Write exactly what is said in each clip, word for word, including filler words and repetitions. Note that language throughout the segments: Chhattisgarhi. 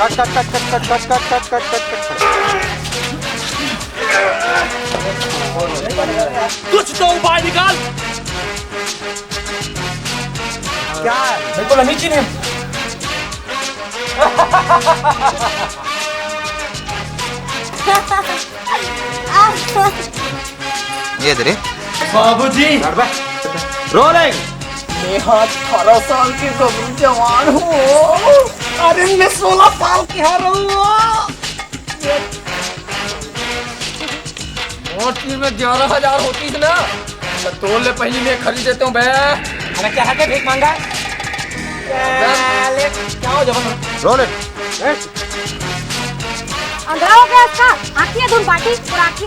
कट कट कट कट कट कट कट कट कट कट कट। कुछ तो उपाय निकाल। क्या है? बिल्कुल नहीं चिन्हे। ये दे रे। बाबूजी। रोलिंग। मैं अठारह साल के गबरू जवान हूँ। अरे, मैं सोलह साल के हरहूँ। मोर तीर में ग्यारह हजार होतीस ना, तो तोर ले पहली मैं खरीद देते हूँ बे। अरे, क्या है, क्या भीख मांगा? साले, क्या हो जवान? रोलिंग। अंधरा हो गया इसका, आँखी धुन बाटी और आँखी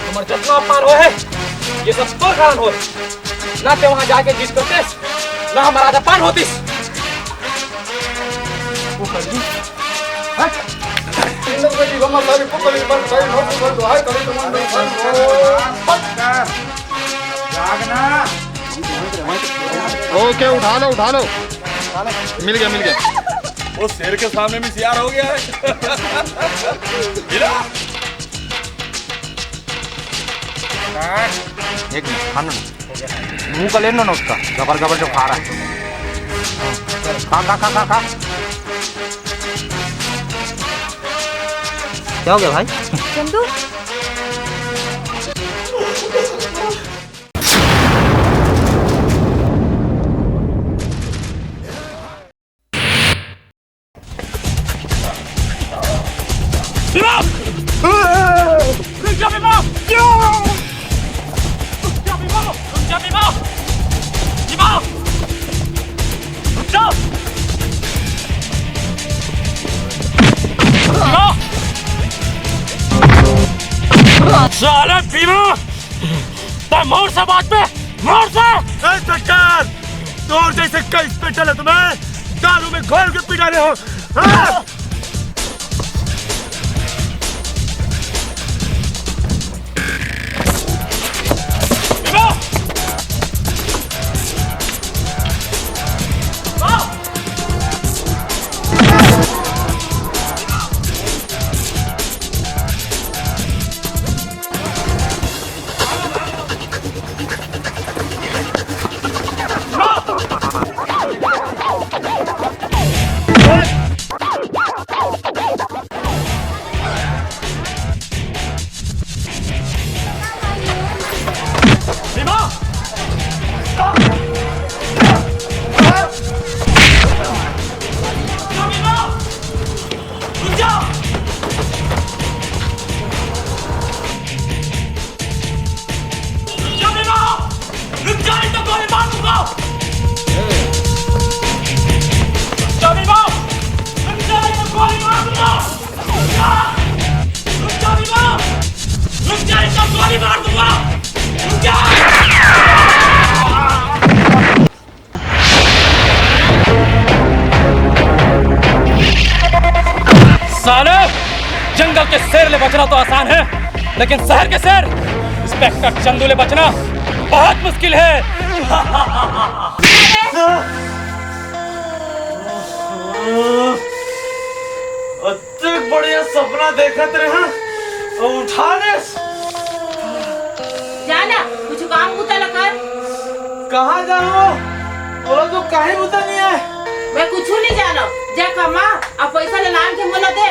तुम्हार जतना अपमान होय हे, ये सब तोर कारण होय। ना ते वहाँ जाके जीत करतेस, ना हमर आज अपमान होतीस। वो कर दी। हट। ओके, उठा लो, उठा लो। मिल गया, मिल गया। वो शेर के सामने भी सियार हो गया है। हिला। एक मिनट, खाने दो। मुंह का लेने दो ना उसका, गबर गबर जो खा रहा है। खा, खा, खा, खा, खा। क्या हो गया भाई? चंदू। साले भीमा, तै मोर से बात पे, मोर से। ए सरकार, तोर जैसे कई इंस्पेक्टर है तुम्हें दारू में घोल के पिटा रहे हो। हाँ? साले, जंगल के शेर ले बचना तो आसान है, लेकिन शहर के शेर, इंस्पेक्टर चंदू ले बचना बहुत मुश्किल है। अतेक बढ़िया सपना देखत रहे, अउ उठा लेस। जा ना, कुछ काम बूता ल कर। कहाँ जाहूँ? तोला तो काहीं बूता नइ हे। मैं कुछ नइ जानव। जा कमा, अउ पैसा ल लान के मोला दे।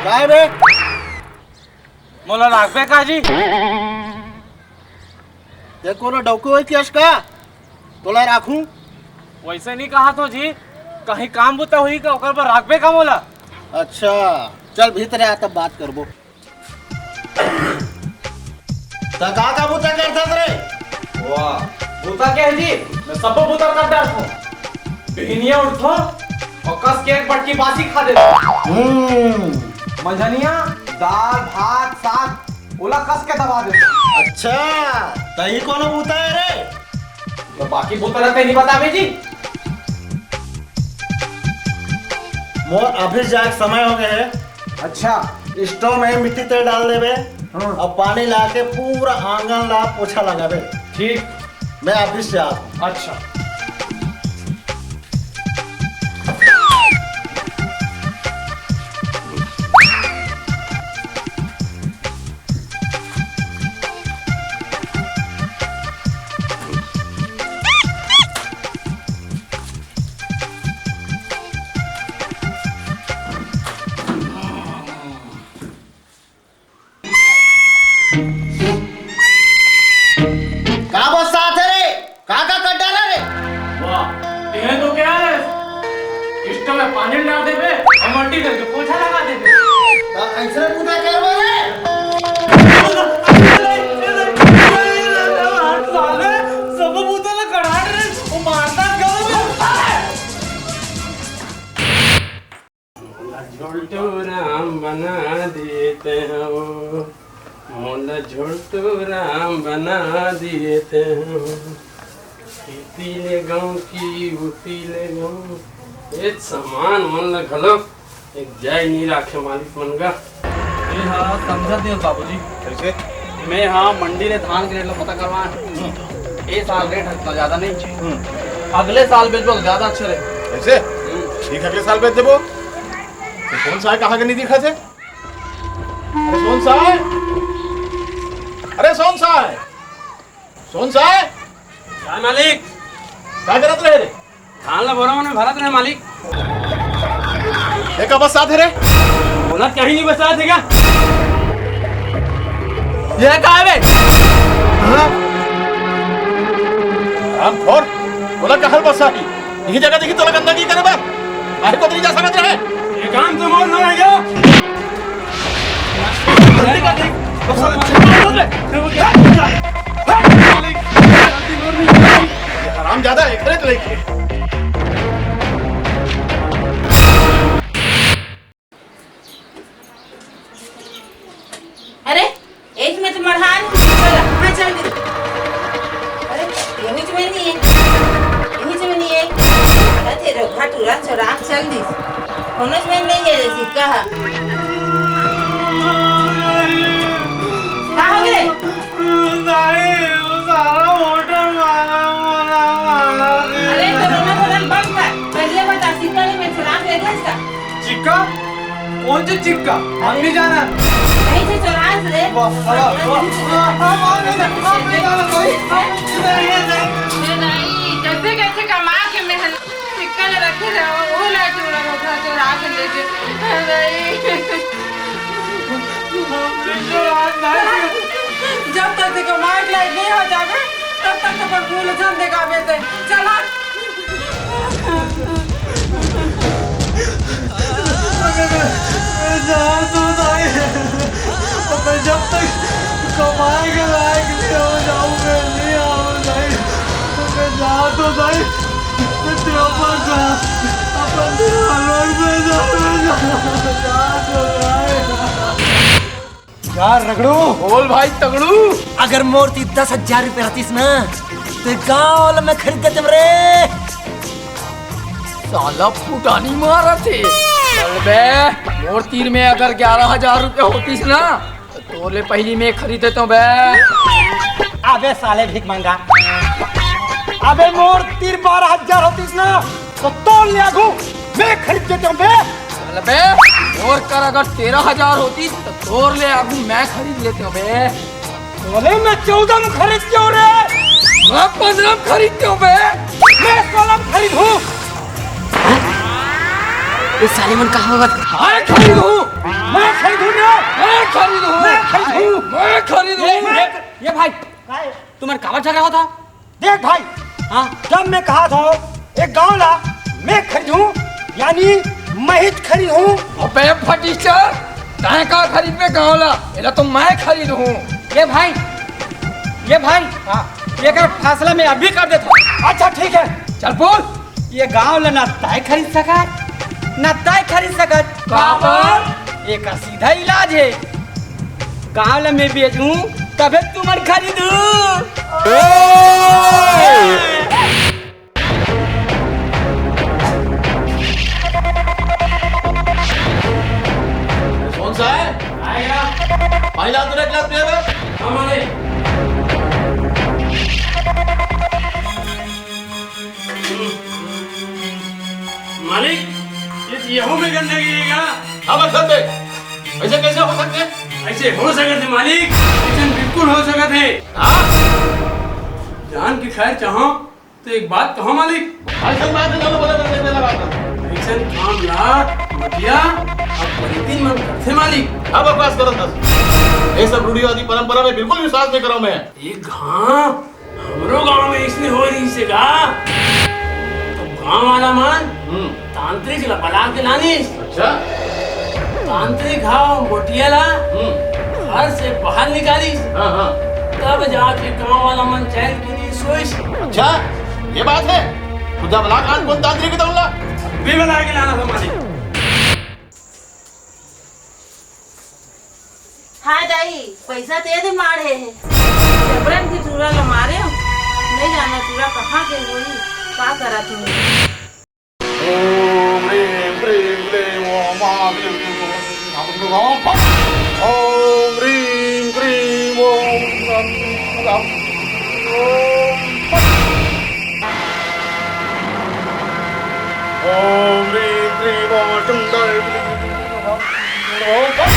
काय बे? मोला राखबे का जी? ये कोनो डौकी होई कस का? तोला राखूं? वइसे नइ कहत हों जी, कहीं काम बुता होही का, ओकर बर राखबे का मोला? अच्छा, चल भीतरे आ, तब बात करबो। त का का बुता करथस रे? वाह, बुता के हे जी, मैं सबो बुता कर डारथों। बिहनिया उठथों अउ कस के एक बटकी बासी खा देथों। हम्म। मंझनिया दाल, भात, साग ओला कस के दबा दे। अच्छा, त ई कोनो बूता हे रे? त बाकी बूता ला तैं नइ बताबे जी। मोर ऑफिस जाए के समय हो गए हे। अच्छा। स्टोव में मिट्टी तेल डाल देबे। हाँ। अब पानी ला के पूरा आंगन ला पोछा लगाबे। ठीक। मैं ऑफिस से आत हूँ। अच्छा। का बस्सात हे रे? का का कर डाला रे? वाह, तें तो क्या है? स्टोव में पानी डाल देबे अउ मट्टी डाल के पोछा लगा देबे। त अइसने पूजा करबे रे? साले, सब बूता ला करा रे, वो मारना गलत है। मोला झोलटू राम बना दिए तें हो, मोला झोलटू राम बना दिए तें हो। एती ले गाँव की, ओती ले गाँव। ए सामान मन ल घलो एक जाय नइ राखे मालिक मन गा। ए हा समझत नइ हस बाबूजी। कइसे? मैं हा मंडी ले धान के रेट ल पता करवाए। ए साल रेट ह इतना ज्यादा नइ हे। हम्म। अगले साल बेचबो त ज्यादा अच्छा रही। कइसे? हम्म। ठीक, अगले साल बेच देबो। त सोन साय कहाँ के नइ दिखत हे? अरे सोन साय, अरे सोन साय, सोन साय। का मालिक? का करत रहे रे? धान ला बोरा मन में भरत रहे मालिक। ए का बस्सात हे रे? बोलत कहीं नइ बस्सात हे का? ये का हे बे? हाँ? राम खोर, बोला कहाँ बस्साही? इही जगह दिखही तोला गंदगी करे बर? काहे कोती नइ जा सकत रहे? ये काम तो मोर नइ हे। ये हरामजादा एकरे तो लेके। अरे, एक में तो मरहान हूँ, चल, हाँ, चल दे। अरे, यही तो में नइ हे, यही तो में नइ हे। अरे, तेरे घर टूरा चोरा चल दी। कोनो में नइ हे रे सिक्का ह। का हो गे? नहीं, वो सारा होटल वाला बोला, मारा रे। अरे, तो रोना धोना बंद कर। पहले बता, सिक्का ले मैं चुरा के ले गया इसका? चिक्का? कौन सी चिक्का? हम नहीं जाना। कहीं से चुरास रे। वाह, वाह, वाह, वाह, वाह, वाह, नहीं जाना, नहीं जाना, नहीं, नहीं, नहीं, नहीं। ये नहीं, कैसे, कैसे कमा के मेहनत सिक्का ले रखे रहो, वो ला चुरा, चुरा, चुरा के ले गए। नहीं। हम नहीं चुरा, नहीं। जब तक देखो माइक लाइट नहीं हो जावे, तब तक तो पर भूल झन देखावे ते। चला। मैं जहाँ तो नहीं, मैं जब तक कमाए के लायक नहीं हो जाऊँ, मैं नहीं आऊँ नहीं, मैं जहाँ तो नहीं, मैं तेरे ऊपर जा, अपन तेरे रोड पे जा, मैं जा, जहाँ तो नहीं। यार रगड़ू। बोल भाई तगड़ू। अगर मोर ती दस हजार रुपया रहतीस ना, तो गांव ला मैं खरीद देतेंव रे। साला फुटानी मारत हे। चल बे, मोर तीर में अगर ग्यारह हजार रुपया होतीस ना, तो तोर ले पहिली मैं खरीद देतेंव बे। अबे साले भीख मंगा, अबे मोर तीर बारह हजार होतीस ना, तो तोर ले आगू मैं खरीद देतेंव बे। अबे, मोर कर अगर तेरह हजार होतीस, तो तोर ले आगू मैं खरीद लेतेंव बे। बोले मैं चौदह में खरीदतेंव रे। मैं पन्द्रह में खरीदतेंव बे। मैं सोलह में खरीदहूँ। ये साले मन कहाँ होगा? मैं खरीदहूँ। मैं खरीदहूँ रे। मैं खरीदहूँ। मैं खरीदहूँ। मैं खरीदहूँ। ये, ये, ये भाई, तुमन काबर झगड़ा होता? देख भाई, हाँ। जब मैं कहा था, एक गांव ला मैं खरीदूं, यानी मैं ही खरीदूं। अबे फटीचर, तैं का खरीदबे गांव ला? एला तो मैं खरीदूं। ये भाई, ये भाई, हाँ। ये का फैसला मैं अभी कर देता हूँ। अच्छा ठीक है। चल बोल। ये गांव ला ना तैं खरीद सकत, ना तैं खरीद सकत। काबर? एकर सीधा इलाज हे। गाँव ला मैं बेचहूँ, तभे तुमन खरीदहू। कौन सा है? आएगा। पानी ला तो, एक गिलास पिए बे। हाँ, मालिक। मालिक, ये, यहू में गंदगी है क्या? हाँ, बस कर दे। ऐसे कैसे हो सकते? ऐसे हो सकत हे मालिक, ऐसे बिल्कुल हो सकत हे। हाँ? जान के खैर चाहो तो एक बात कहो मालिक। अइसन बात है, चलो बोले, बोले, बोले, बात कर। अइसन काम ला मटिया अब परितिन मन करथे मालिक। अब बकवास करत हस। ये सब रूढ़िवादी परंपरा में बिल्कुल विश्वास नहीं करो मैं। एक घाव हमरो गांव में इसने हो रही से गा, तो गांव वाला मन हम्म। तांत्रिक ला बला के लानिस। अच्छा। तांत्रिक हा मटिया ला हम्म। घर से बाहर निकालिस। हाँ, हाँ। तब जाके गांव वाला मन चैन की नींद सोइस। अच्छा, ये बात है। तो जब लाख आठ कौन तांत्रिक है तो उल्ला? भी बला के लाना था मालिक। हाँ दाई, पैसा दे दे माढ़े हे। जबरन के टूरा ल मारे हो, नहीं जाना टूरा कहाँ के होई, का करत होई। ओम ह्रीं क्लीं ग्लीं ओम आ ग्लीं ग्लीं ओम फट। ओम ह्रीं क्लीं ग्लीं ओम गं गं ओम फट। ओम ह्रीं क्लीं ओम चंडाय क्लीं ओम फट।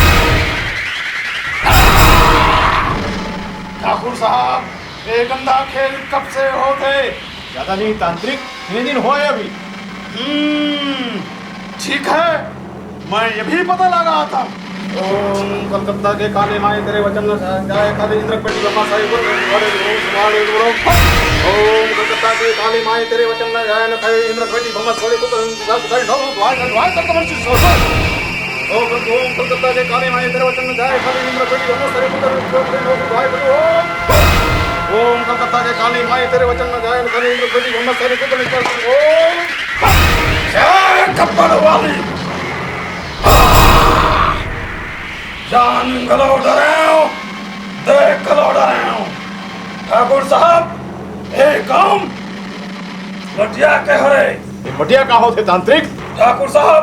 ठाकुर साहब, ये गंदा खेल कब से होत हे? ज्यादा नहीं तांत्रिक, तीन दिन होए अभी। हम्म, ठीक है, मैं ये भी पता लगा था। ओम कलकत्ता के काली माई तेरे वचन न जाए, काली इंद्र पेटी ब्रह्मा साई गुरु गुरु गुरु गुरु गुरु। ओम कलकत्ता के काली माई तेरे वचन न जाए, न खाए इंद्र पेटी ब्रह्मा साई गुरु गुरु गुरु गुरु। ओम कलकत्ता के काली माई तेरे वचन न जाए, काली इंद्र पेटी ब्रह्मा साई गुरु गुरु गुरु गुरु। ओम कलकत्ता के काली माई तेरे वचन न जाए, काली इंद्र पेटी ब्रह्मा साई गुरु गुरु गुरु। ओम जय खप्पर वाली। जान घलो डरेंव, देख घलो डरेंव। ठाकुर साहब, ए काम मटिया के हरे। ए मटिया का होथे तांत्रिक? ठाकुर साहब,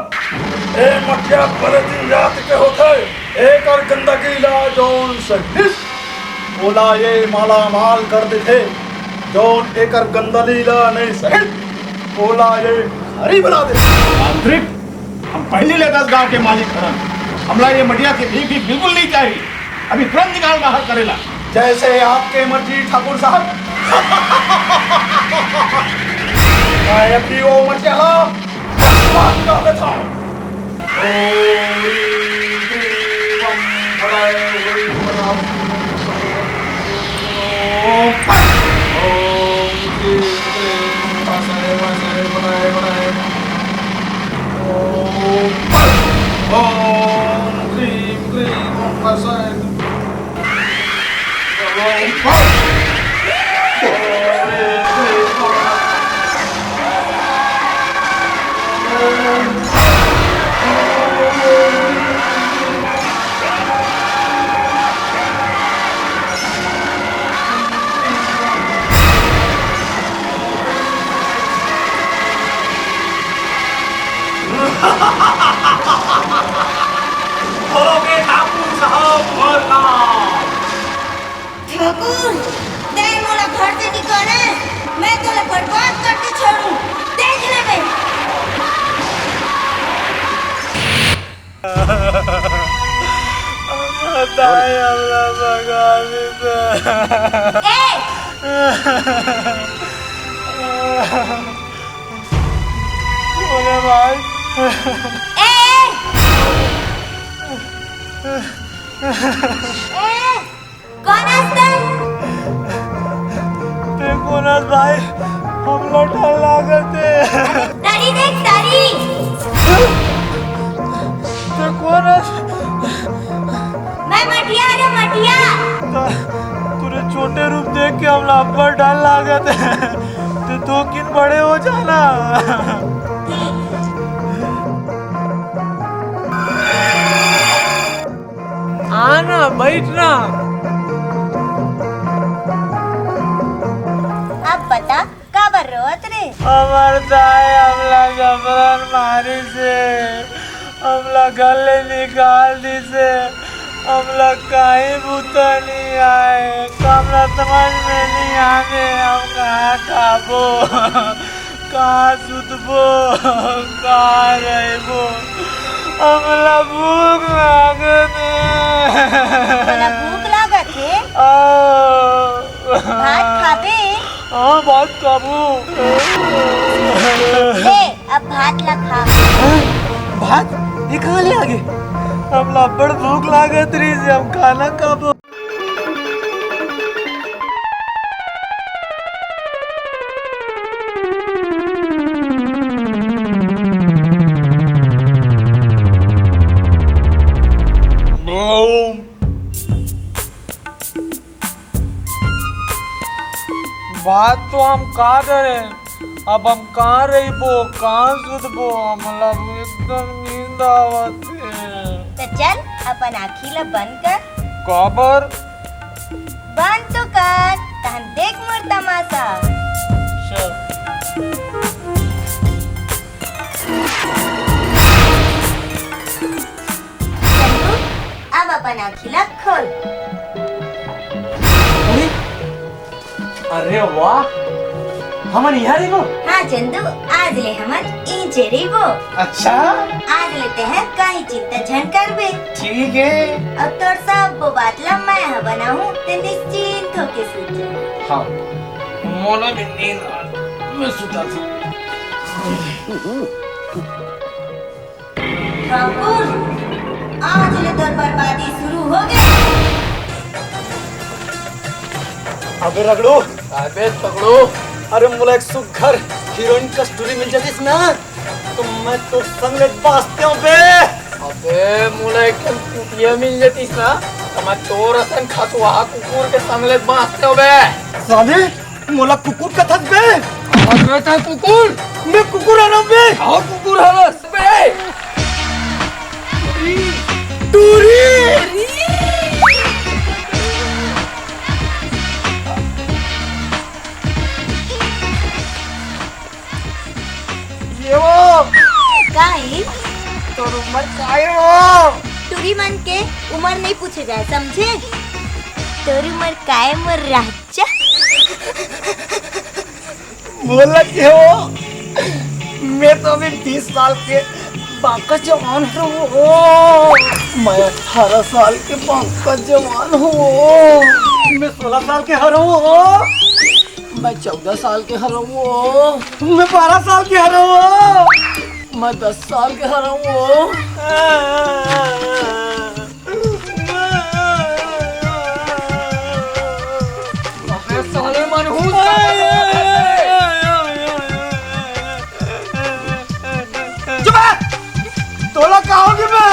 ए मटिया परतिन जात के होथे। एकर गंदगी ला जौन सहिस, ओला ये मालामाल कर देथे। जौन एकर गंदगी ला नहीं सहिस, ओला ये भिखारी बना देथे। तांत्रिक, हम पहली ले दस गांव के मालिक हरन, हमला ये मटिया के भीख भीख बिल्कुल नहीं चाहिए। अभी तुरंत निकाल बाहर करेला। जैसे आपके मर्जी ठाकुर साहब। मैं अभी वो मटिया ला बात कर लेता हूँ। ओम ह्रीं क्लीं ओम फटाय ह्रीं फटाय। ओम फट। ओम क्लीं क्लीं ओम फसाय फसाय फटाय फटाय। ओम फट। ओम क्लीं क्लीं ओम फसाय। ओम फट। ओम क्लीं क्लीं ओम ओके ठाकुर साहब, मोर नाम। ठाकुर, तैं मोला घर से निकाले, मैं तोला बर्बाद करके छोड़ूं, देख लेबे। दाई, हमला भगा दे। ए! अरे भाई। ए! ए! कोन अस तैं? तैं कोन अस भाई? हमला डर लागत हे। तरी देख, तरी। तैं कोन अस? मैं मटिया हरंव, मटिया। त-, तोरे छोटे रूप देख के हमला अब्बड़ डर लागत हे। तैं थोकिन बड़े हो जाना। आ ना बइठ ना। अब बता, काबर रोवत रे? हमर दाई हमला जबरन मारिस हे, हमला घर ले निकाल दिस हे, हमला काहीं बूता नइ आय, हमला समझ में नइ आवे, हम कहाँ खाबो, कहाँ सुतबो, कहाँ रहिबो, हमला भूख लागत हे। तोला भूख लागत हे? आ। भात खाबे? हाँ, भात खाबो। ले, अब भात ला खा। हाँ, भात? ये कहाँ ले आगे? हमला अब्बड़ भूख लागत रहिस हे, हम खाना खाबो। बात तो हम का करे, अब हम कहाँ रहिबो, कहाँ सुतबो, हमला एकदम नींद आवत हे। त चल, अपन आँखी ला बंद कर। काबर? बंद तो कर, तहन देख मोर तमाशा। चल। चंदू, अब अपन आँखी ला खोल। अरे, अरे वाह, हमन इहाँ रहिबो? हाँ चंदू, आज ले हमन इहिंचे रहिबो। अच्छा? आज ले तेंह कहीं चिंता झन करबे। ठीक हे। अब तोर सब बात ला मैं ह बनाहूँ, ते निश्चिंत होके सूत जा। हाँ, मोला भी नींद आ, मैं सुता था। ठाकुर, आज ले तोर बर्बादी शुरू हो गए। अबे रगड़ू। अबे तगड़ू। अरे मोला एक सुग्घर हीरोइन कस टूरी मिल जातिस ना, तो मैं तोर संग ले बाँचतेंव बे। अबे मोला एक ठन कुतिया मिल जातिस ना, तो मैं तोर असन खसवाहा कुकुर के संग ले बाँचतेंव बे। साले, मोला कुकुर कथस बे? अबे तैं कुकुर? मैं कुकुर हरँव बे। अउ कुकुर हरस बे। टूरी। ये वो। काई? तोर उमर काय वो? टूरी मन के उमर नहीं पूछे जाए, समझे? तोर उमर काय मोर राजा? बोला के हो, मैं तो अभी बीस साल के बांका जवान हरँव वो। मैं अठारह साल के बांका जवान हरँव वो। मैं सोलह साल के हरँव वो। मैं चौदह साल के हरँव वो। मैं बारह साल के हरँव वो। मैं दस साल के हरँव वो। अबे साले मनहूस। चुप है। तोला का होगे बे?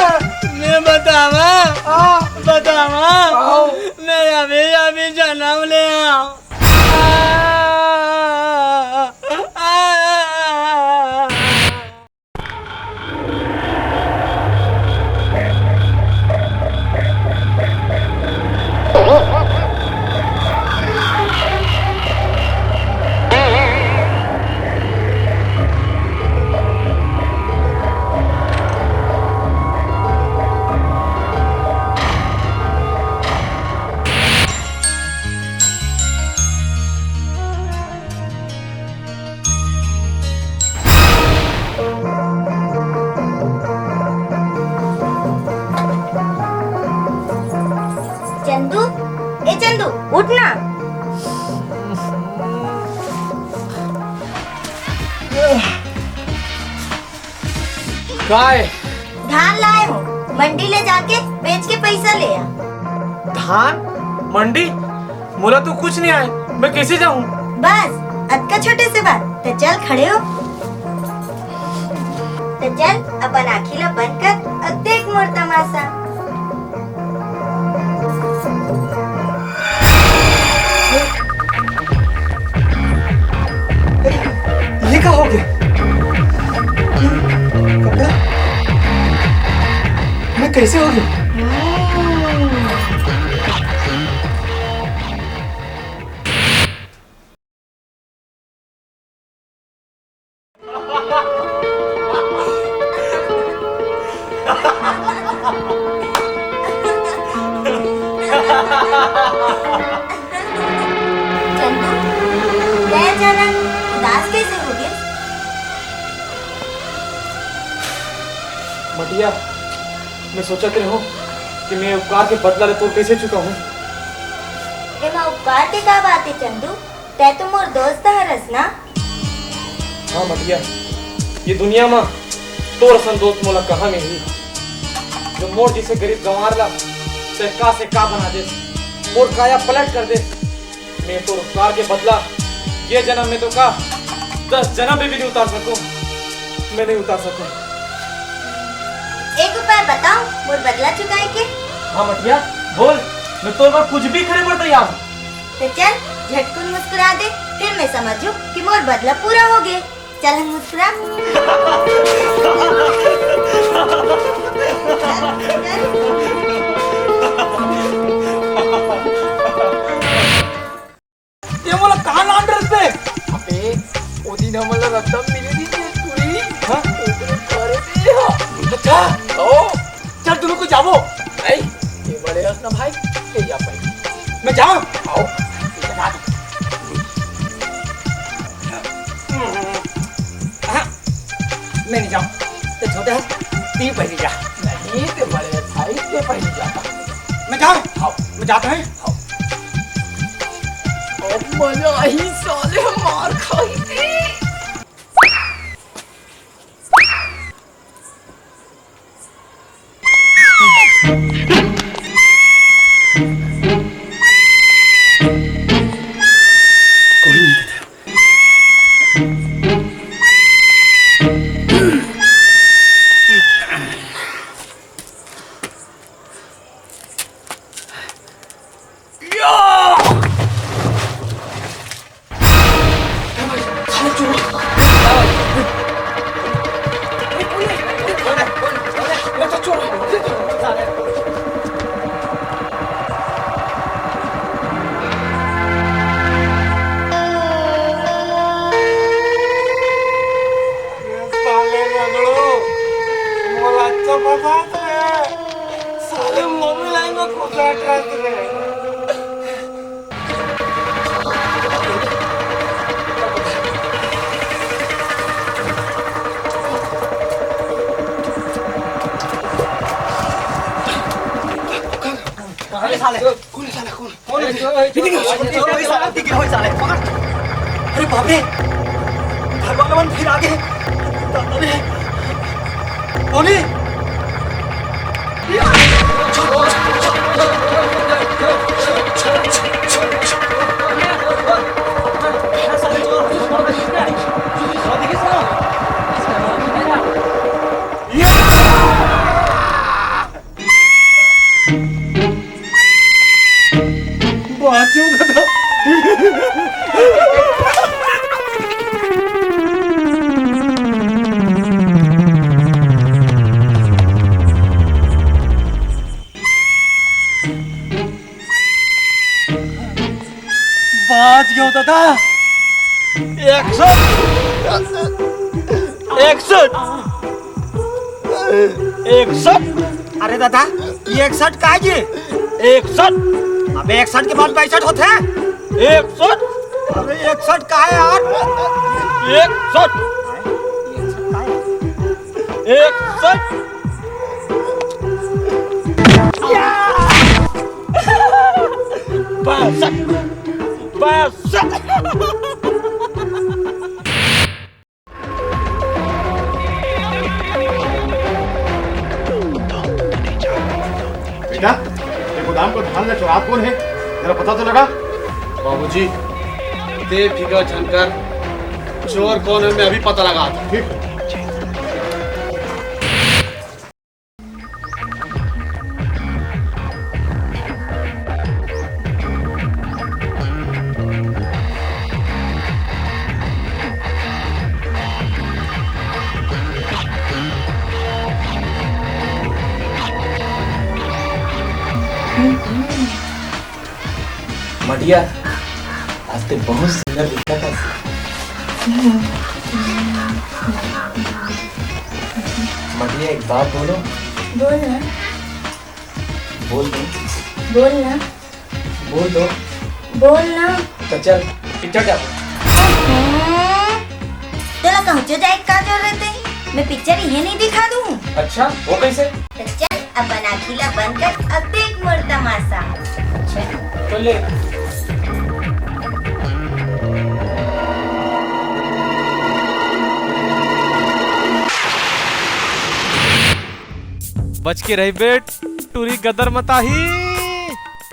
मैं बतावा। हाँ। बतावा। आओ। मैं अभी, अभी जनम ले हँव। चंदू, ए चंदू, उठ ना। काय? धान लाए हँव, मंडी ले जाके बेच के पैसा ले आ। धान? मंडी? मोला तो कुछ नहीं आए, मैं कैसे जाऊँ? बस, अतका छोटे से बात, त चल खड़े हो। त चल, अपन आँखी ला बंद कर अउ देख मोर तमाशा। ये का होगे? कपड़ा? मैं कैसे होगे? चंदू, तैं अचानक उदास कैसे हो गए? मटिया, मैं सोचत रहूं कि मैं उपकार के बदला ला तोर कैसे चुकाहूं। एमा उपकार के का बात है चंदू? तैं तो मोर दोस्त हरस ना? हाँ मटिया, ये दुनिया मा तोर असन दोस्त मोला कहाँ मिलही, जो मोर जैसे गरीब गंवार ला तैं का से का बना देस, मोर काया पलट कर देस। मैं तोर उपकार के बदला ये जन्म में तो का, दस जन्म में भी नहीं उतार सकूं, मैं नहीं उतार सकूं। एक उपाय बताओ मोर बदला चुकाए के। हाँ मटिया, बोल, मैं तोर बर कुछ भी करे बर तैयार हूँ। तो चल, झटकुन मुस्कुरा दे, फिर मैं समझूं कि मोर बदला पूरा हो गए। चल, हम मुस्कुरा। ये मोला कहाँ लान रहिस बे? अबे, ओ दिन हमन ला रद्दा मिले नहीं के टूरी। हाँ? ओकरे करे दे हा। अच्छा। ओ। चल, दोनों को जावो। नहीं, ये बड़े हस ना भाई, ये जा भाई। मैं जाऊँ? आओ, ये बता दो। हाँ, मैं नहीं जाऊँ। ते छोटे हस, तैं पहले जा। नहीं, ते बड़े हस भाई, ते पहले जा। मैं जाऊँ? आओ। मैं जाता हूँ। आओ। अब मजा आई साले मार खाई थी। साले रगड़ो, मोला अच्छा फंसात रे। साले मोबाइल आएगा खुद एड्रेस रे। कहाँ रे साले? कौन है साला, कौन? कौन है? दिख गया, दिख गया, वही साला, दिख गया, वही साला, पकड़। अरे बाप रे, घर वाले मन फिर आ गए। दादा रे, कौन है? बाँचो दादा। बाँच गयो दादा। Action! Action! Action! अरे दादा, ये एकसठ काय जी? Action! अबे एकसठ के बाद बासठ होथे। Action! अबे एकसठ काय यार? Action! एकसठ काय? Action! बासठ! बासठ! बेटा, ये गोदाम को धान ला चोरात कौन है? जरा पता तो लगा। बाबूजी, ते फिकर झन कर, चोर कौन है, मैं अभी पता लगात हूँ। ठीक। मटिया, आज ते बहुत सुंदर दिखत हस। मटिया, एक बात बोलूं? बोल ना। बोल दे। बोल ना। बोल तो। बोल ना। तो चल, पिक्चर जा। हम्म, तोला कहूँचो जाए का जरूरत है? मैं पिक्चर इहे नहीं दिखा दूँ। अच्छा, वो कैसे? तो चल, अपन आँखी ला बंद कर, अब देख मोर तमाशा। अच्छा, तो ले। बच के रहिबे टूरी गदर मताही।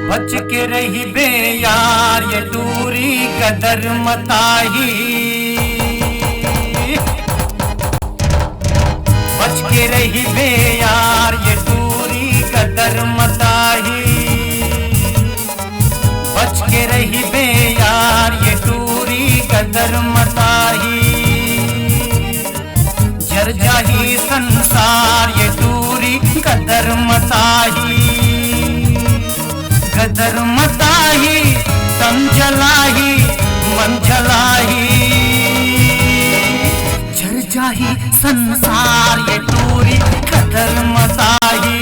बच के रहिबे यार ये टूरी गदर मताही। बच के रहिबे यार ये टूरी गदर मताही। बच के रहिबे यार ये टूरी गदर मताही। जर जाही संसार ये टूरी गदर मताही। गदर मताही, तन जलाही, मन जलाही। जर जाही संसार ये टूरी गदर मताही।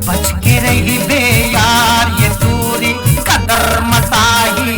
बच के रहिबे यार ये टूरी गदर मताही।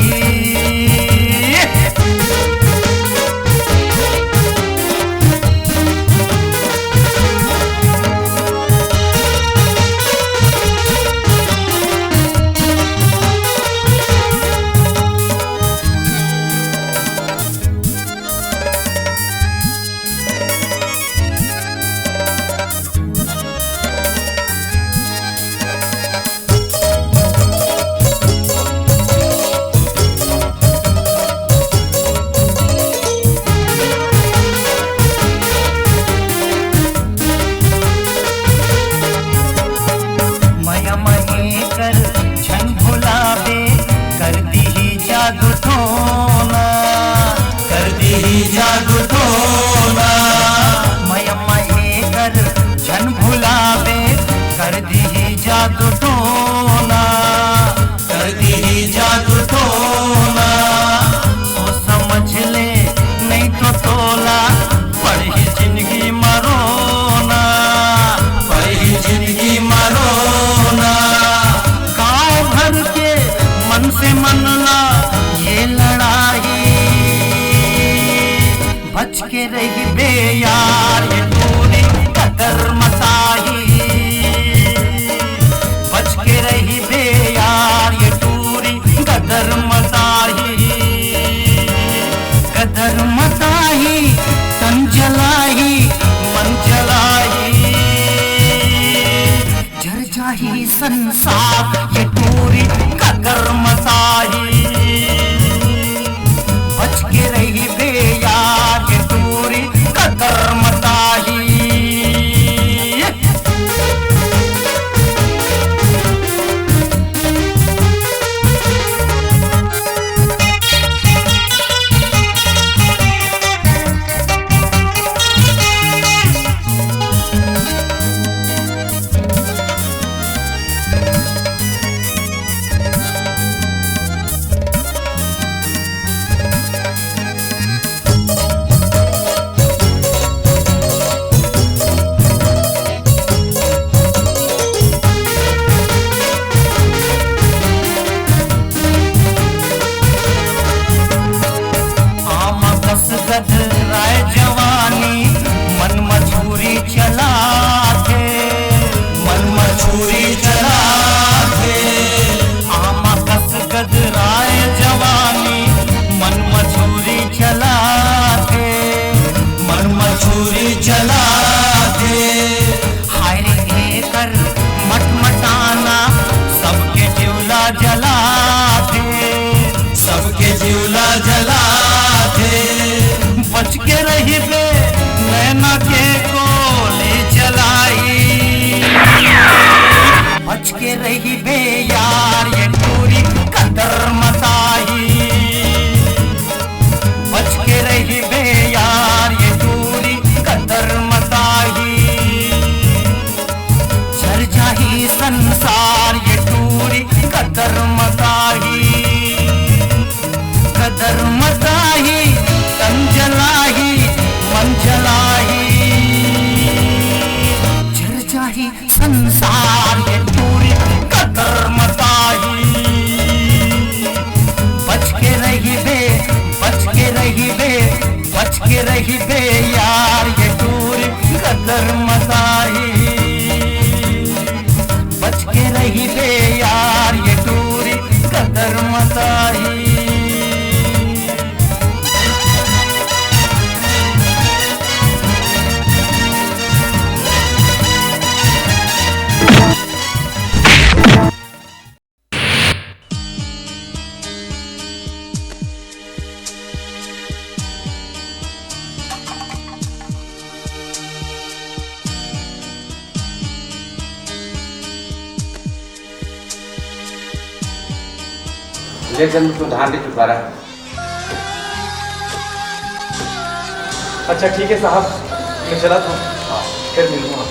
मया महे कर झन भुलाबे, कर दीही जादू टोना, कर दीही जादू टोना। मया महे कर झन भुलाबे, कर दीही जादू टोना, कर दीही जादू टोना। सोच समझ ले, नहीं तो तोला पड़ही जिंदगी म रोना, पड़ही जिंदगी म रोना। गांव भर के मन से मन ला ये लड़ाई। बच के रहिबे यार ये टूरी गदर मताही। बच के रहिबे यार ये टूरी गदर मताही। गदर मताही, तन जलाही, मन जलाही। जर जाही संसार ये टूरी गदर मताही। बच के रहिबे यार ये टूरी गदर मताही। आमा कस गदराय जवानी, मन म छुरी चलाथे, मन म छुरी चलाथे। आमा कस गदराय जवानी, मन म छुरी चलाथे, मन म छुरी चलाथे। हाय रे एकर मटमटाना, सबके जिउला जलाथे, सबके जिउला जलाथे। बच के रहिबे, नैना के गोली चलाई। बच के रहिबे यार, ये टूरी गदर मताही। बच के रहिबे यार, ये टूरी गदर मताही। जर जाही संसार, ये टूरी गदर मताही। गदर मताही, तन जलाही, मन जलाही। जर जाही संसार, ये टूरी गदर मताही। ही दे यार ये टूरी कदर मताही। ले चंदू, तू धान ले चुका रहा। अच्छा ठीक है साहब, मैं चला था, फिर मिलूंगा।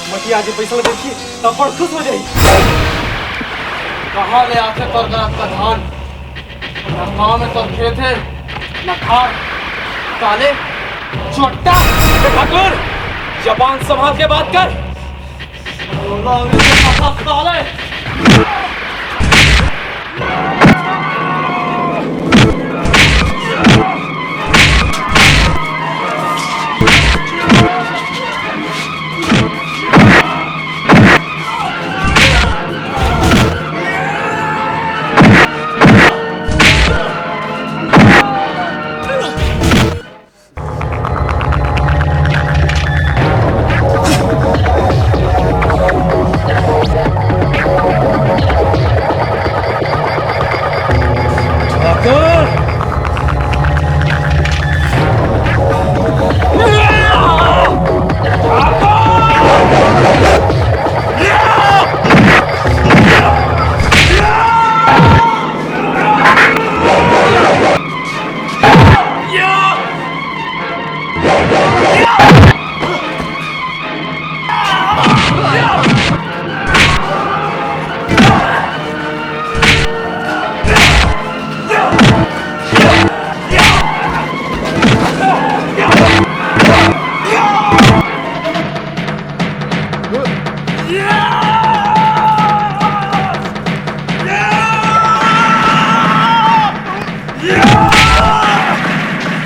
मटिया आज पैसा ला देखी, तब बड़ खुश हो जाई। कहाँ ले आथे तोर गलत का धान? ना गाँव में तोर खेत है, ना खार। साले चोट्टा। ए ठाकुर, जबान संभाल के बात कर। साले।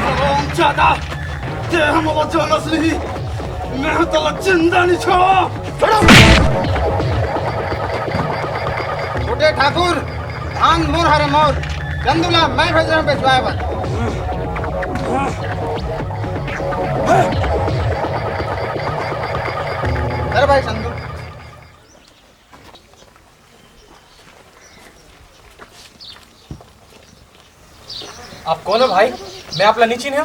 हरामजादा, ते हमला जानस नहीं, मैं तला जिंदा नहीं छोड़ा। छोटे ठाकुर, धान मोर हरे मोर, चंदू ला मैं भेज रहा हूँ बेचवाए बर। अरे भाई चंदू, आप कौन हो भाई? मैं आपला नहीं चिन्हे।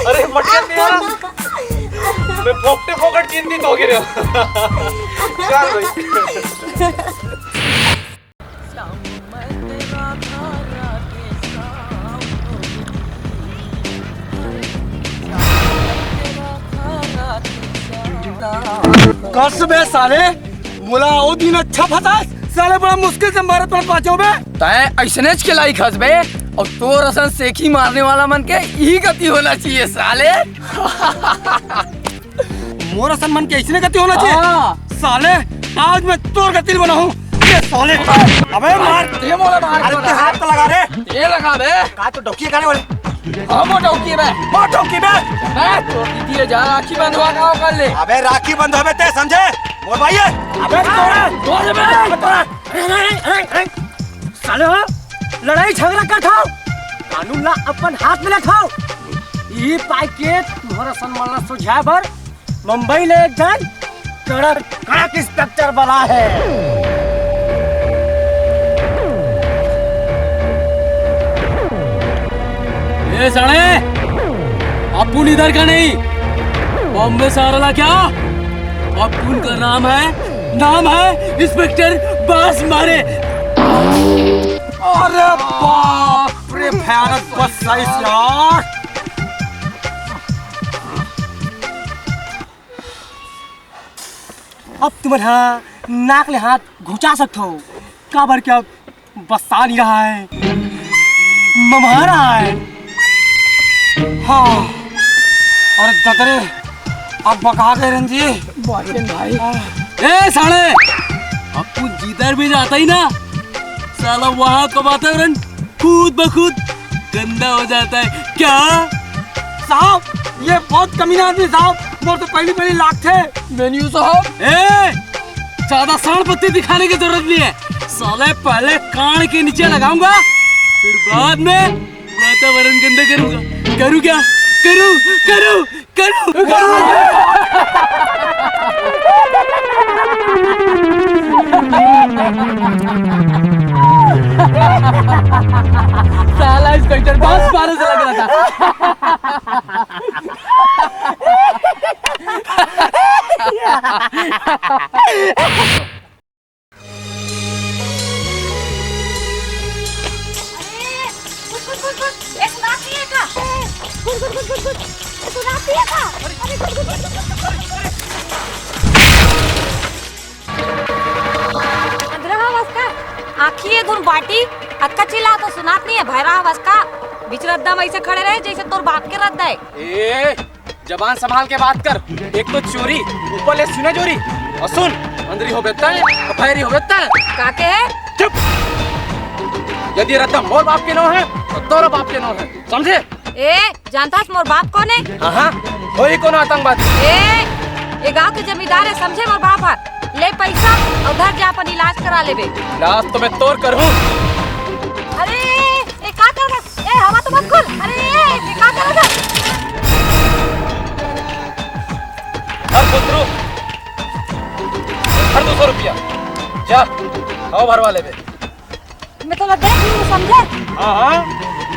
अरे मटिया तेरा, मैं फोकटे फोकट चिंतित हो गया। चल भाई। कस बे साले, मोला ओ दिन अच्छा फंसास, साले बड़ा मुश्किल से मारे तोर पाछो बे। तैं अइसनेच के लाइक हस बे, अउ तोर असन सेखी मारने वाला मन के इही गति होना चाहिए साले। मोर असन मन के अइसने गति होना चाहिए। हाँ। साले, आज मैं तोर गति बनाहूँ। ये साले। अबे मार। ये मोला मार। अरे ते हाथ तो लगा रे। ये लगा बे। का तो डौकी करे बोले? हाँ, वो डौकी बे। वो डौकी बे। मैं तो दीदी जा राखी बंधवा का कर ले। अबे राखी बंधवाबे ते समझे? मोर भाई है। अबे तोरा। बोल बे। साले हो, लड़ाई झगड़ा करत हव, कानून ला अपन हाथ में लेत हव। ई पाय के तुम्हर असन मन ला सुलझाए बर मुंबई ले एक झन कड़क, कड़क इंस्पेक्टर बला हे। ए साले, अपुन इधर का नहीं, बॉम्बे से आ रहा क्या? अपुन का नाम है, नाम है इंस्पेक्टर बास मारे। अरे बाप रे, भयानक बस साइज यार। अब तुमन हा नाक ले हाथ घुंचा सकथो, काबर के अब बस्सा नहीं रहा है, मम्हा रहा है। हाँ, अरे ददरे, अब बका गए रंजी। भाई। ए साले, अब तू जिधर भी जाता ही ना, साला वहाँ का वातावरण खुद ब खुद गंदा हो जाता है क्या? साहब, ये बहुत कमीना आदमी साहब, मोर तो पहली पहली लागथे। मेन्यू साहब। ए, ज्यादा सांड़ पत्ती दिखाने की जरूरत नहीं है। साले पहले कान के नीचे लगाऊंगा, फिर बाद में वातावरण गंदा करूंगा। करूँ क्या? करूँ, करूँ, करूँ। साला इंस्पेक्टर बहुत मारे से लग रहा था। अरे, कुछ, कुछ, कुछ, कुछ। ए, सुनात नहीं है का? ए, कुछ, कुछ, कुछ, कुछ, कुछ। ए, सुनात नहीं है का? अरे, कुछ, कुछ, कुछ, कुछ, कुछ। अंधरा हवस का? आँखी ये धुन बाटी, अतका चिल्ला तो सुनात नहीं है, भैरा हवस का? बीच रद्दा में ऐसे खड़े रहे जैसे तोर बाप के रद्दा है। ए, जबान संभाल के बात कर। एक तो चोरी, ऊपर ले सुने जोरी। और सुन, अंदरी हो बेटा है और भैरी हो बेटा है। काके है? चुप। यदि रद्दा मोर बाप के नाम है तो तोरा बाप के नाम है, समझे? ए, जानता है मोर बाप कौन है? हाँ हाँ, वही कौन आतंकवादी? ए, ये गांव के जमींदार है, समझे मोर बाप है। ले पैसा और घर जा अपन इलाज करा लेबे। इलाज तो मैं तोर कर हूँ। अरे, ए, का कर रहा? ए, हवा तो मत खोल। अरे, ए, ए, का कर रहा? हर पुत्रो, हर दो सौ रुपया। जा, हवा भरवा लेबे। मैं तो देख लूँ, समझे? हाँ, हाँ,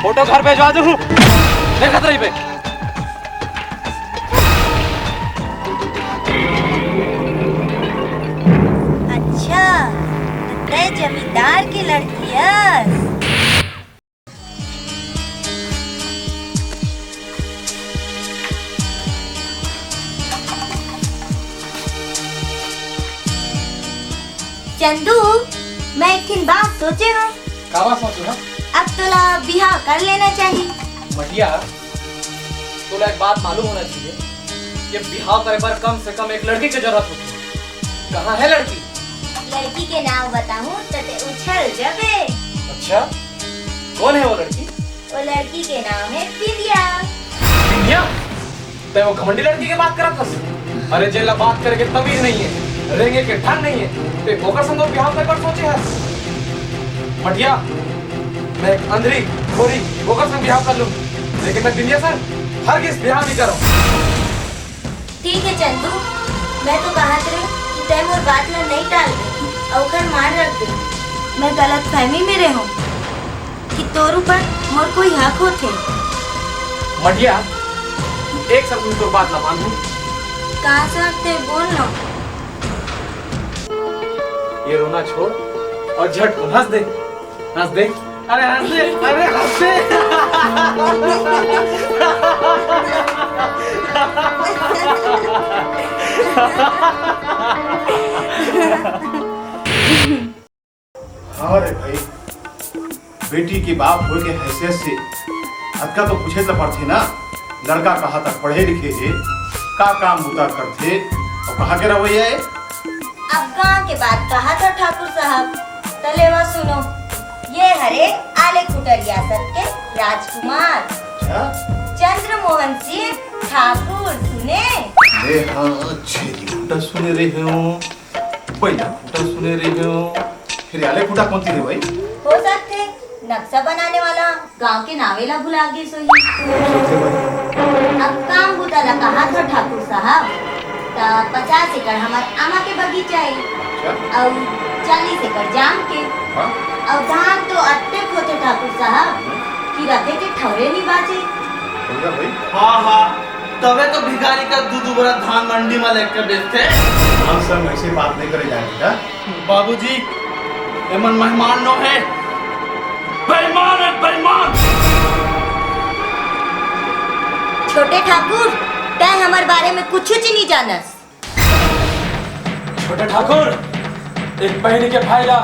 फोटो घर भेजवा दूँ। देखत रही बे। अच्छा, तो तय जमींदार की लड़की हस। चंदू, मैं एक ठिन बात सोचे हूँ। का बात सोचे हो? अब तोला बिहाव कर लेना चाहिए। मटिया, तोला एक बात मालूम होना चाहिए कि बिहाव करे बर कम से कम एक लड़की के जरूरत होती है। कहाँ है लड़की? लड़की के नाम बताऊँ तो ते उछल जबे। अच्छा, कौन है वो लड़की? वो लड़की के नाम है बिंदिया। बिंदिया? तै वो घमंडी लड़की के बात करत हस? अरे, जेला बात करे के तमीज नहीं है, रेंगे के ढंग नहीं है, ते ओकर संग बिहाव करे बर सोचे हस? मटिया, मैं एक अंधरी, गोरी, ओकर संग बिहाव कर लूं, लेकिन मैं बिंदिया संग हरगिज बिहाव नहीं करूं। ठीक है चंदू, मैं तो कहत रहे कि तै मोर बात ला नहीं टाल दे, अउ ओकर मान रख दे। मैं गलतफहमी में रहूं कि तोर ऊपर मोर कोई हक होथे। मटिया, एक शब्द में तोर बात ला मानहूं। का शर्त है, बोल ना। ये रोना छोड़ और झट हंस दे, हंस दे। अरे हंस दे, अरे हंस दे। हाँ रे भाई, बेटी के बाप होय के हैसियत से अतका तो पूछे त पड़थे ना, लड़का कहाँ तक पढ़े लिखे हे, का काम बुता करथे, अउ कहाँ के रहवइया ए? अब गांव के बात कहा था ठाकुर साहब, त लेवा सुनो, ये हरे आले खुटरिया सब के राजकुमार अच्छा? चंद्रमोहन सिंह ठाकुर, सुने? अरे हाँ, छेरी खूटा सुने रहे हो, बैला खूटा सुने रहे हो, फिर आले खूटा कौन सी रे भाई? हो सकथे नक्शा बनाने वाला गांव के नावे ला भुला गे सोही। अब काम बुता ला कहा था ठाकुर साहब, त पचास एकड़ हमर आमा के बगीचा हे, अच्छा। अउ चालीस एकड़ जाम के, हाँ। अउ धान तो अतेक होथे ठाकुर साहब, हम्म। कि रखे के ठौरे नी बाचे। बढ़िया भाई। हाँ, हाँ, तबे तो भिखारी का दू दू बोरा धान मंडी में लेके बेचथे। हम सब ऐसे बात नहीं करे जाए बेटा। बाबूजी, एमन मेहमान नो हे, बेईमान हे, बेईमान। छोटे ठाकुर, तै हमर बारे में कुछ च नहीं जानस। छोटे ठाकुर, एक बहिनी के भाई ला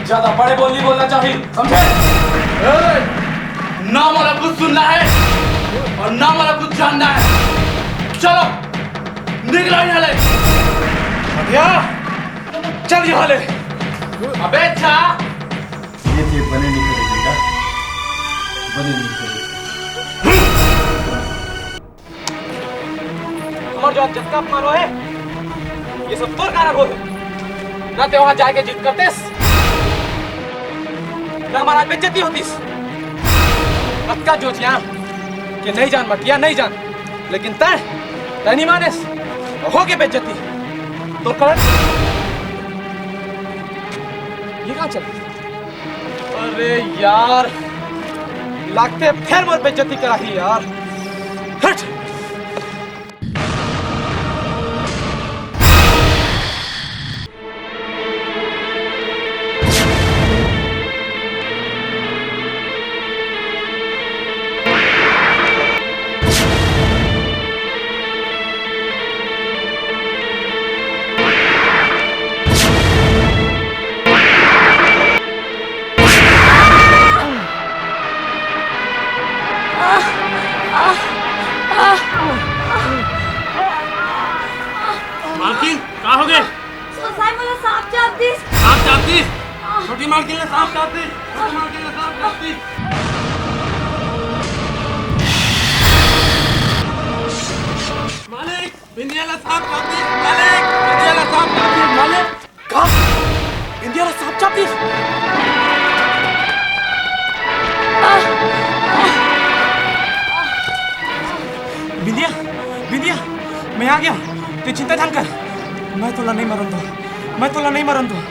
ज्यादा बड़े बोल नहीं बोलना चाहिए, समझे? ए, ना मोला कुछ सुनना है और ना मोला कुछ जानना है। चलो, निकलो यहाँ ले। हटिया, चल यहाँ ले। अबे जा। ये ये बने नहीं करे बेटा, बने नहीं करे। हमर जो आज जतका अपमान होए, ये सब तोर कारण होए। ना ते वहां जाके जिद करतेस, ना हमर आज बेइज्जती होतिस। अतका जो जिया के नहीं जान मटिया, नहीं जान, लेकिन तय, तय नहीं मानेस, हो के बेइज्जती। तोर कारण ये कहां चल? अरे यार, लागथे फेर मोर बेइज्जती कराही यार। हट। मालकिन, का हो गे? सोसाई मोला सांप चाब दिस। सांप चाब दिस? छोटी मालकिन ले सांप चाब दिस। छोटी मालकिन ले सांप चाब दिस। मालिक, बिंदिया ला सांप चाब दिस। मालिक, बिंदिया ला सांप चाब दिस। मालिक। का? बिंदिया ला सांप चाब दिस? बिंदिया, बिंदिया, मैं आ गया। तैं चिंता झन कर, मैं तोला नहीं मरन दूं, मैं तोला नहीं मरन दूं।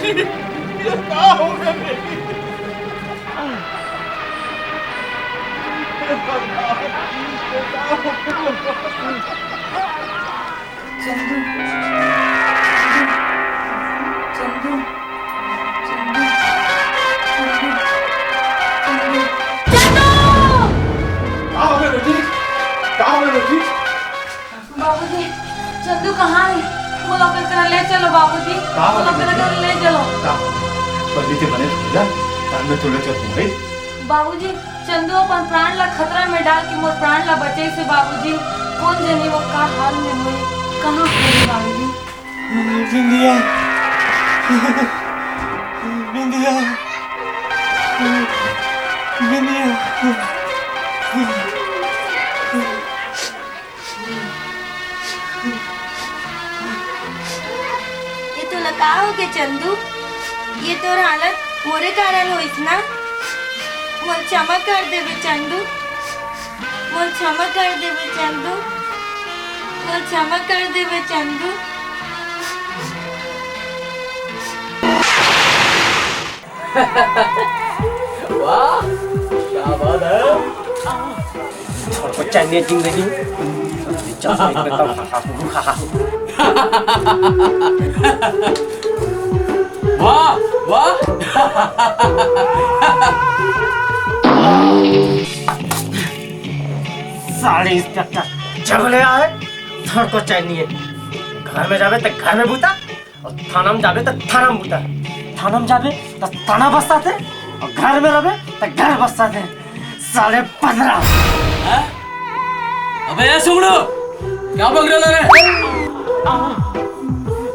बेटी, ये का हो गया बेटी? चंदू, चंदू, चंदू, चंदू, चंदू, चंदू, चंदू! का हो गया बेटी? का हो गया बेटी? बाबूजी, चंदू कहाँ हे? मोला ओकर करा ले चलो बाबूजी, का हो मोला गया ओकर बेटी? करा ले चलो। का हो? पहले ते बने हो जा, बाद में तोला चल दूंगा। बाबूजी, चंदू अपन प्राण ला खतरा में डाल के मोर प्राण ला बचाइस हे बाबूजी। कोन जनी वो का हाल में होही, कहाँ होही बाबूजी? बिंदिया, बिंदिया, बिंदिया। ये तोला का हो गे चंदू? ये तोर हालत मोरे कारण होइस ना? मोर क्षमा कर देबे चंदू, मोर क्षमा कर देबे चंदू, मोर क्षमा कर देबे चंदू। वाह, क्या बात है। थोड़ा चाहिए जिंदगी। वाह, वाह। साले इंस्पेक्टर जब ले आए, थोड़ा चाहिए। घर में जावे तो घर में बूता, अउ थाना म जाबे त थाना म बूता, थाना म जाबे त थाना बस्साथे, अउ घर में रहबे त घर बस्साथे। साले पथरा। हैं? अबे ए सुगड़ू, क्या बक रहा रे?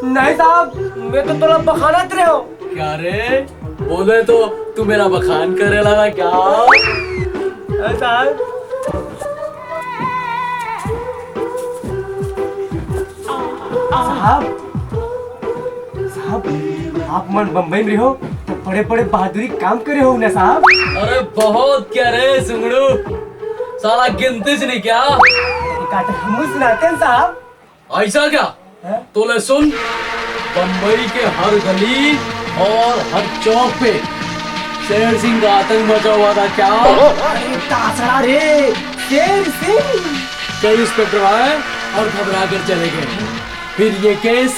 नहीं साहब, मैं तो तोला बखानत रहे हो। क्या रे? बोले तो तू मेरा बखान करे लगा क्या? अरे साहब, साहब, साहब, आप मन बम्बई में रहो तो बड़े-बड़े बहादुरी काम करे हो ना साहब? अरे बहुत क्या रे सुंगड़ू, साला गिनती से नहीं क्या? एक आध हमू सुनाते हैं साहब। ऐसा क्या? हैं? तो ले सुन, बम्बई के हर गली, और हर चौक पे शेर सिंह का आतंक मचा हुआ था क्या? अरे तासड़ा रे, शेर सिंह। कई इंस्पेक्टर आए और घबरा कर चले गए। फिर ये केस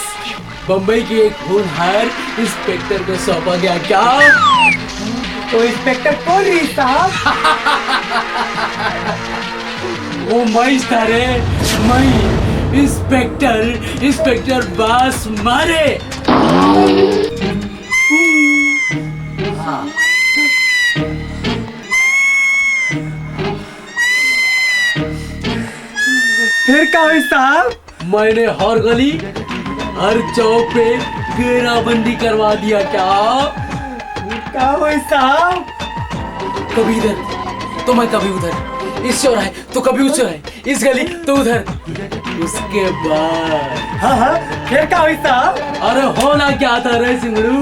बम्बई के एक होनहार इंस्पेक्टर को सौंपा गया क्या? वो इंस्पेक्टर कौन रही साहब? वो मैं था रे, मैं, इंस्पेक्टर, इंस्पेक्टर बास मारे। हाँ। फिर का हुई साहब? मैंने हर गली, हर चौक पे घेराबंदी करवा दिया क्या? फिर का हुई साहब? कभी इधर तो मैं कभी उधर, इस चौराहे तो कभी उस चौराहे, इस गली तो उधर। उसके बाद हाँ हाँ, फिर का हुई साहब? अरे होना क्या था रे सिंगड़ू,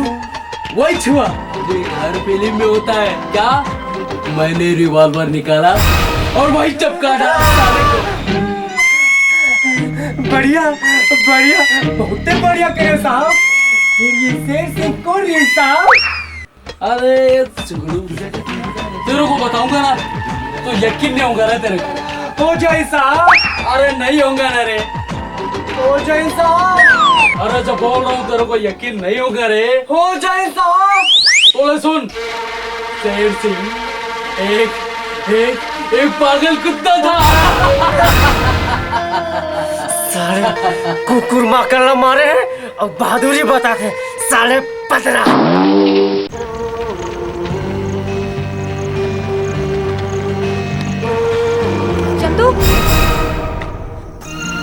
वही छुआ जो एक हर फिल्म में होता है क्या? मैंने रिवॉल्वर निकाला और वही चपका डाला साले को। बढ़िया, बढ़िया, बहुत बढ़िया करे साहब। फिर ये शेर सिंह कौन रही साहब? अरे सिंगड़ू, तेरे को बताऊंगा ना तो यकीन नहीं होगा ना तेरे को। हो जाए साहब। अरे नहीं होगा ना रे। हो जाए साहब। अरे जब बोल रहा हूँ तेरे को यकीन नहीं होगा रे। हो जाए साहब। तो ले सुन, शेर सिंह एक, एक, एक पागल कुत्ता था। साले कुकुर माकड़ ला मारे हैं और बहादुरी बता के साले पतरा। चंदू,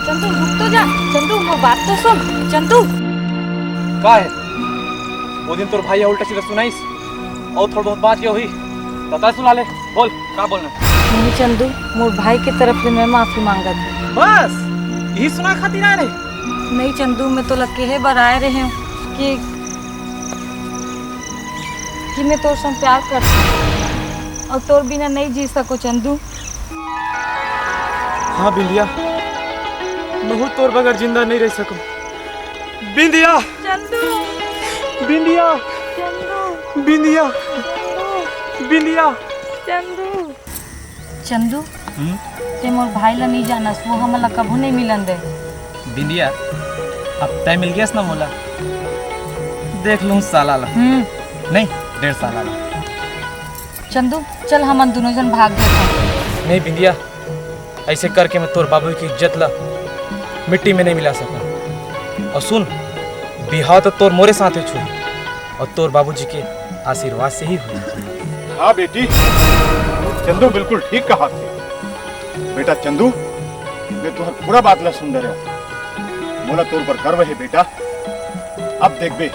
चंदू, रुक तो जा। चंदू, मोर बात तो सुन। चंदू। का है? वो दिन तोर भाई ह उल्टा सीधा सुनाइस, और थोड़ा बहुत बात ये हुई, बता सुना ले, बोल, का बोलना? नहीं चंदू, मोर भाई के तरफ ले मैं माफी मांगत हूँ। बस, यही सुना खातिर आए रहे? नहीं चंदू, मैं तोला केहे बर आए रहे हूँ कि, कि मैं तोर संग प्यार करती हूँ और तोर बिना नहीं जी सको चंदू। हाँ बिंदिया, महू तोर बगैर जिंदा नहीं रह सको। बिंदिया! चंदू! बिंदिया! चंदू! बिंदिया! चंदू! बिंदिया! चंदू! चंदू, हम्म? ते मोर भाई ला नहीं जानस, वो हमन ला कभू नहीं मिलन दे। बिंदिया, अब तय मिल गयस ना मोला, देख लूँ साला ला। हम्म। नहीं, डेढ़ साला ला। चंदू, चल हमन दोनों जन भाग जाथन। नहीं बिंदिया, ऐसे करके मैं तोर बाबू की इज्जत ला मिट्टी में नहीं मिला सकूं। और सुन, बिहाव तो तोर मोरे साथ ही छुई और तोर बाबूजी के आशीर्वाद से ही हुई। हाँ बेटी, चंदू बिल्कुल ठीक कहा थे। बेटा चंदू, मैं तुम्हारी पूरा बात ला सुन रहे हूँ। मोला तोर पर गर्व है बेटा। अब देखबे,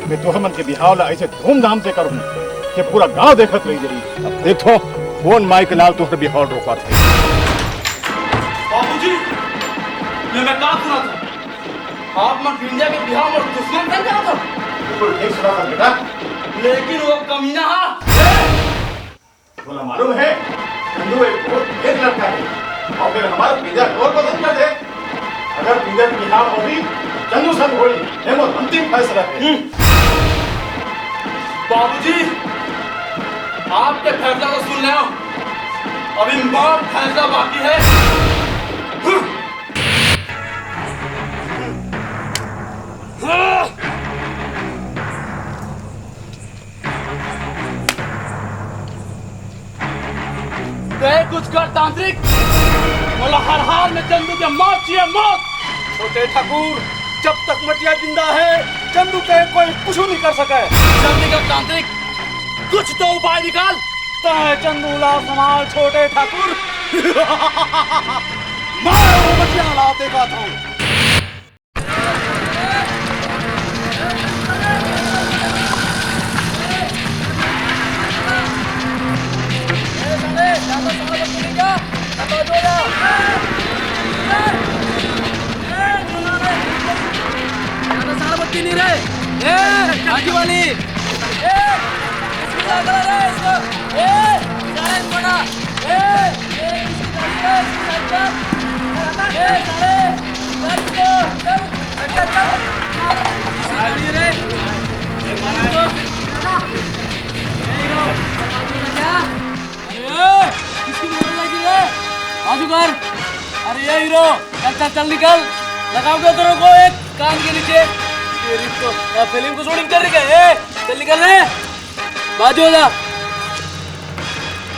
मैं तुहर मन के बिहाव ला ऐसे धूमधाम से करहूँ कि पूरा गांव देखत रह जाही। अब देखो, कौन माई के लाल तुहर बिहाव रोकत हे। बाबूजी, ये मैं का सुना था? आप मन बिंदिया के बिहाव मोर दुश्मन कर जाओ तो? बिल्कुल ठीक सुना था बेटा। लेकिन वो कमीना हा, तोला मालूम है, चंदू एक बहुत तेज लड़का है और फिर हमारा बिंदिया को और पसंद कर दे। अगर बिंदिया की बिहाव होही, चंदू संग होही, ये मोर अंतिम फैसला है। हम्म। बाबूजी, आपके फैसला तो सुन ले, अभी मोर फैसला बाकी है। हम्म। तय कुछ कर तांत्रिक, मोला हर हाल में चंदू के मौत चाहिए, मौत। छोटे ठाकुर, जब तक मटिया जिंदा है, चंदू के कोई कुछ नहीं कर सके। जल्दी कर तांत्रिक, कुछ तो उपाय निकाल। तय चंदू ला संभाल छोटे ठाकुर। मैं वो मटिया ला देखा था। अरे, किसकी मोटरसाइकिल है? बाजू कर। अरे, ये हीरो, चल, चल, चल, निकल। लगाऊंगा तेरे को एक कान के नीचे। तेरी तो, क्या फिल्म को शूटिंग कर रही है? ए, चल, निकल रे। बाजू हो जा।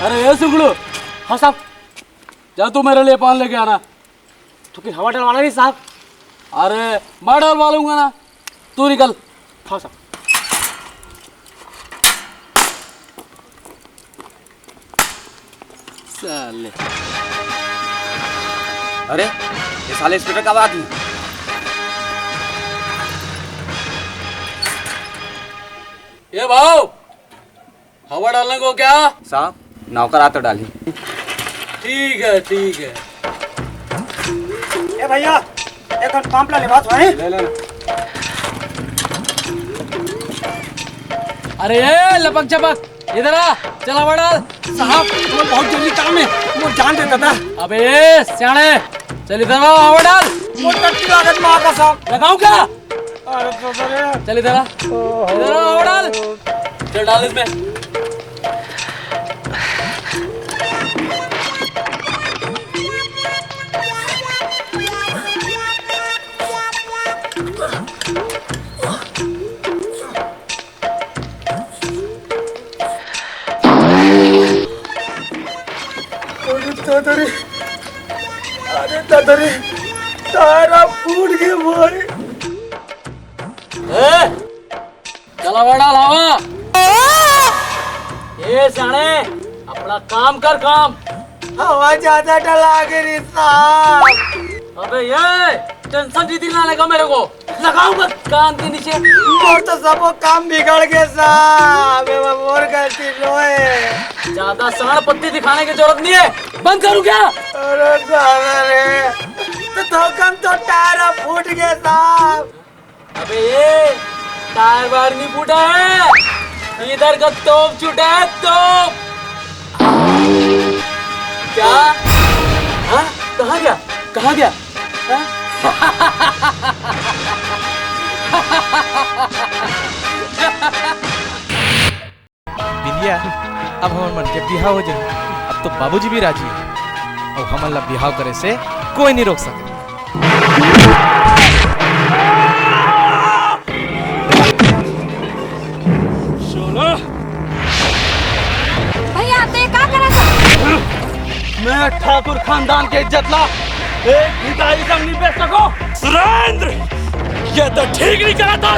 अरे, ये सुगड़ू। हाँ साहब। जा, तू मेरे लिए पान लेके आना। तो फिर हवा डलवाना नहीं साहब? अरे, मैं डलवा लूंगा ना, तू निकल। हाँ साहब। साले। अरे, ये साले इंस्पेक्टर का बात नहीं। ये भाव, हवा डालने को क्या? साहब, नौकर आते डाली। ठीक है, ठीक है। ए भैया, एक ठन पंप ला लेवा तो है। ले, ले, ले। अरे ए, लपक झपक, इधर आ, चल हवा डाल। साहब, वो बहुत जरूरी काम है, वो जान दे दादा। अबे ए, सियाणे, चल इधर आ, हवा डाल। वो टट्टी लागत माँ का साहब। लगाऊं क्या? अरे तो सर। चल इधर आ। इधर आ, हवा डाल। चल डाल इसमें। अरे दादा रे, अरे दादा रे, तारा फूट गए भाई। ए, चला बड़ा लावा। ए सियाणे, अपना काम कर काम। हवा ज्यादा डला के रे साहब। अबे ये टेंशन जितनी ना लगा मेरे को, लगाऊंगा कान के नीचे। मोर तो सबो काम बिगड़ गया साहब, ये मोर गलती नो है। ज्यादा सांड़ पत्ती दिखाने की जरूरत नहीं है, बंद करूं क्या? अरे दादा रे, तो थोकम तो टायर फूट गया साहब। अबे ये टायर वायर नहीं फूटा है, इधर का तोप छूटा है, तोप। क्या? हाँ? कहाँ गया? कहाँ गया? हाँ? बिंदिया, अब हमर मन के बिहाव हो जाही। अब तो बाबूजी भी राजी हे। अब हमन ला बिहाव करे से कोई नहीं रोक सके। भैया, आप ये का करत हव? मैं ठाकुर खानदान के इज्जत ला एक भिखारी संग नहीं बेच सको। सुरेंद्र, ये तो ठीक नहीं करा था।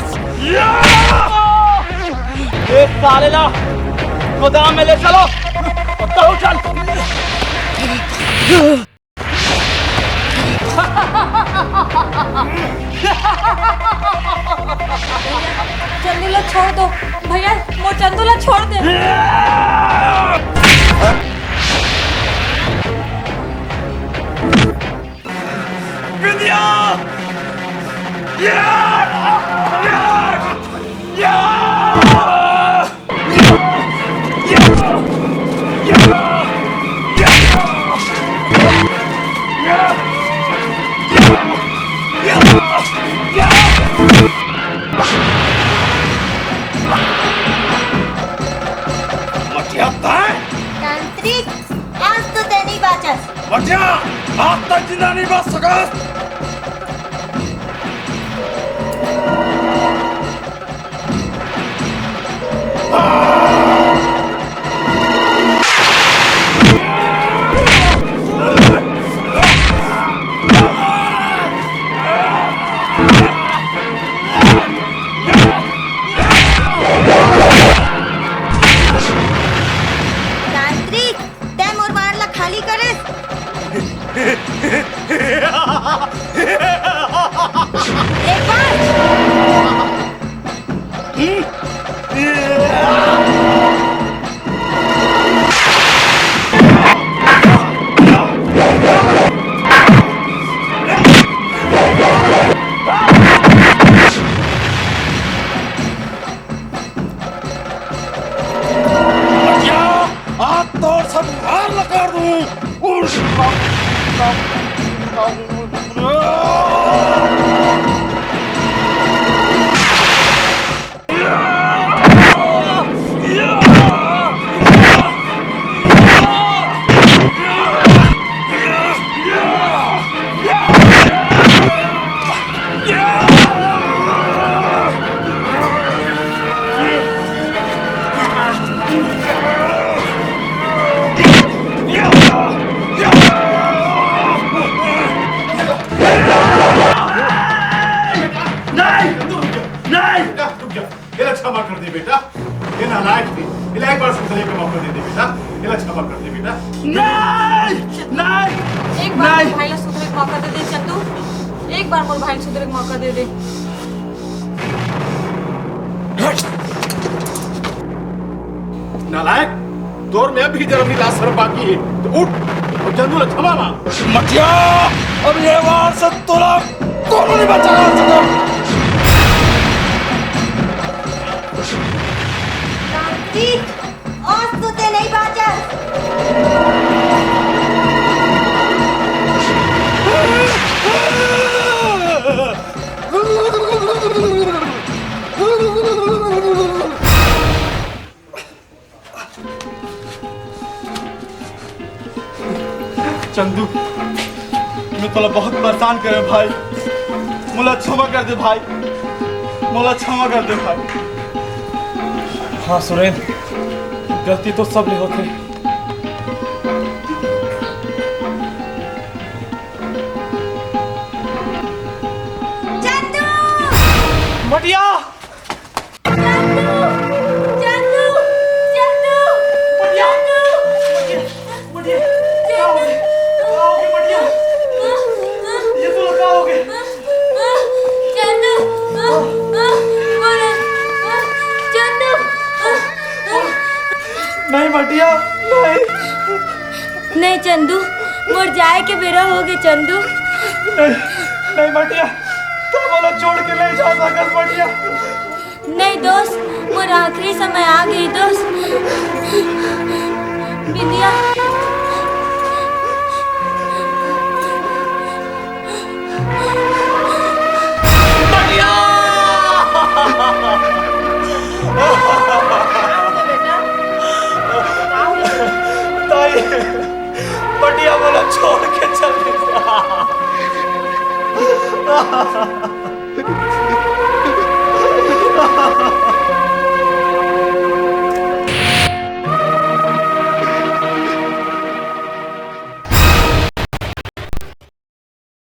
ये साले ला गोदाम में ले चलो। तो चल। चंदू ला छोड़ दो भैया, मोर चंदू ला छोड़ दे। विद्या! या! या! या! मटिया तैं? तांत्रिक, आज तो तैं नहीं बाचस। मटिया, आज तक जिंदा नहीं बच सकस। तांत्रिक, तैं मोर बाण ला खाली करेस। एक बार। क्या? आज तोर सब उधार लगा दूं। उड़। ये नालायक थी। इला एक बार सुधरे के मौका दे दे बेटा, इला क्षमा कर दे बेटा। नहीं, नहीं, एक बार नहीं। मोर भाई ला सुधरे के मौका दे दे चंदू, एक बार मोर भाई ला सुधरे के मौका दे दे। हट। नालायक, तोर में अभी जन्म ला शर्म बाकी हे, तो उठ अउ चंदू ला क्षमा मांग। मटिया, अब ये वार से तोला कोनो नहीं बचा सकत। रामजी, आज तो ते नहीं बाचस। चंदू, मैं तोला बहुत परेशान करे भाई, मोला क्षमा कर दे भाई, मोला क्षमा कर दे भाई। हाँ सुरेंद्र, गलती तो सब ले होथे। चंदू! मटिया! चंदू! चंदू! चंदू! मटिया! चंदू! मटिया! मटिया! क्या हो गया? क्या हो गया मटिया? ये तो क्या हो गया? चंदू! चंदू! नहीं मटिया, नहीं। नहीं चंदू, मोर जाए के बेरा हो गे चंदू। नहीं, नहीं मटिया, तैं मोला छोड़ के नहीं जा सकस मटिया। नहीं दोस्त, मोर आखिरी समय आ गे दोस्त। बिंदिया। मटिया! ताई, मटिया मोला छोड़ के चल दिस।